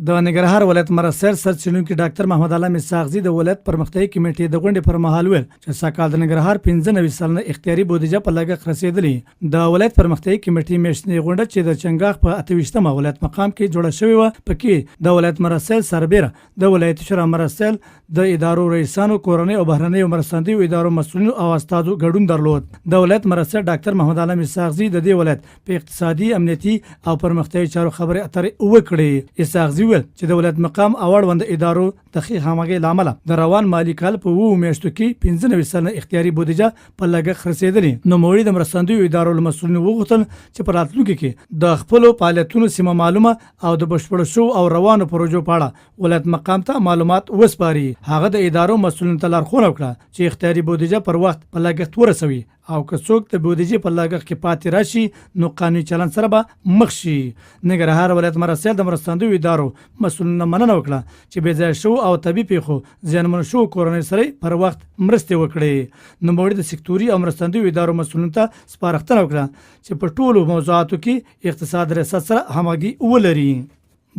د ننګرهار ولایت مرستیال سرڅېړونکي ډاکتر محمد عالم اسحاقزي د ولایت پرمختیايي کمېټې د غونډې پر مهال وویل چې سږکال د ننګرهار 95% اختیاري بودیجه په لګښت رسېدلې. د ولایت پرمختیايي کمېټې میاشتنۍ غونډه چې د چنګاښ په 28مه ولایت مقام کې جوړه شوې وه، پکې د ولایت مرستیال سربېره د ولایتي شورا مرستیال، د ادارو رئیسانو، کورنیو او بهرنیو مرستندویو ادارو مسؤلینو او استازو ګډون درلود. د ولایت مرستیال ډاکتر محمد عالم اسحاقزي د دې ولایت په اقتصادي، امنیتي او پرمختیايي چارو خبرې اترې وکړې. اسحاقزي وویل چې د ولایت مقام او اړوند ادارو د ښې همغږۍ له امله د روان مالي کال په 7 میاشتو کې 95% اختیاري بودیجه په لګښت رسېدلې. نوموړي د مرستندویو ادارو له مسؤلینو وغوښتل چې په راتلونکي کې د خپلو فعالیتونو سیمه معلومه او د بشپړو شوو او روانو پروژو په اړه ولایت مقام ته معلومات وسپاري. هغه د ادارو مسؤلینو ته لارښوونه وکړه چې اختیاري بودیجه پر وخت په لګښت ورسوي او که څوک د بودیجې په لګښت کې پاتې راشي نو قانوني چلند سره به مخ شي. ننګرهار ولایت مرستیال د مرستندویو ادارو مسؤلینو نه مننه وکړه چې بې ځایه شوو او طبي پېښو زیانمنو شوو کورنیو سره یې پر وخت مرستې وکړې. نوموړي د سکتوري او مرستندویو ادارو مسؤلینو ته سپارښتنه وکړه چې په ټولو موضوعاتو کې اقتصاد ریاست سره همغږي ولري.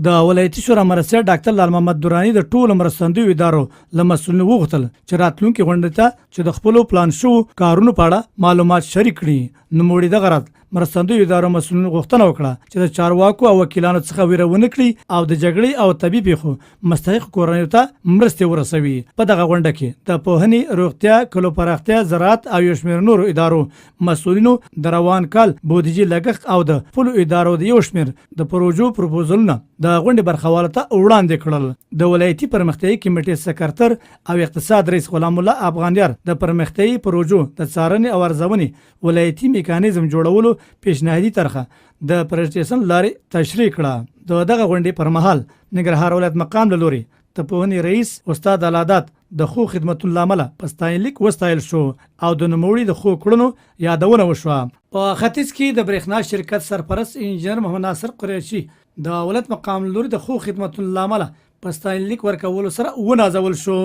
د ولایتي شورا مرستیال ډاکتر لال محمد دراني د ټولو مرستندویو ادارو له مسؤلینو وغوښتل چې راتلونکې غونډې ته چې د خپلو پلان شوو کارونو په اړه معلومات شریک کړي. نوموړي دغه راز مرستندویو ادارو مسؤلینو غوښتنه وکړه چې د چارواکو او وکیلانو څخه ویره ونه کړي او د جګړې او طبي پېښو مستحق کورنیو ته مرستې ورسوي. په دغه غونډه کې د پوهنې، روغتیا، کلو پراختیا، زراعت او یو شمېر نورو ادارو مسؤلینو د روان کال بودیجې لګښت او د خپلو ادارو د یو شمېر د پروژو پروپوزلونه د غونډې برخوالو ته وړاندې کړل. د ولایتي پرمختیايي کمېټې سکرتر او اقتصاد رئیس غلام الله افغانیار د پرمختیايي پروژو د څارنې او ارزونې ولایتي میکانیزم جوړولو پیشنهادي طرحه د پرزنټیشن لارې تشریح کړه. د دغه غونډې پر مهال ننګرهار ولایت مقام له لوري د پوهنې رئیس استاد الادات د ښو خدمتونو له امله په ستاینلیک وستایل شو او د نوموړي د ښو کړنو یادونه وشوه. په ختیځ کې د برېښنا شرکت سرپرست انجینر محمد ناصر قریشي د ولایت مقام له لوري د ښو خدمتونو له امله په ستاینلیک ورکولو سره ونازول شو.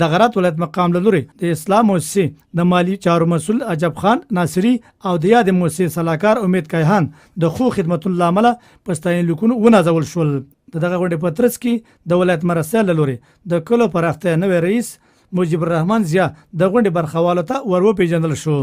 د غرات ولایت مقام له لوري د اسلام موسسې د مالي چارو مسؤل عجب خان ناصري او د یادې موسسې سلاکار امید کیهان د ښو خدمتونو له امله په ستاینلیکونو ونازول شول. د دغه غونډې په ترڅ کې د ولایت مرستیال له لوري د کلو پراختیا نوی رئیس مجیب الرحمن ضیا د غونډې برخوالو ته ور وپېژندل شو.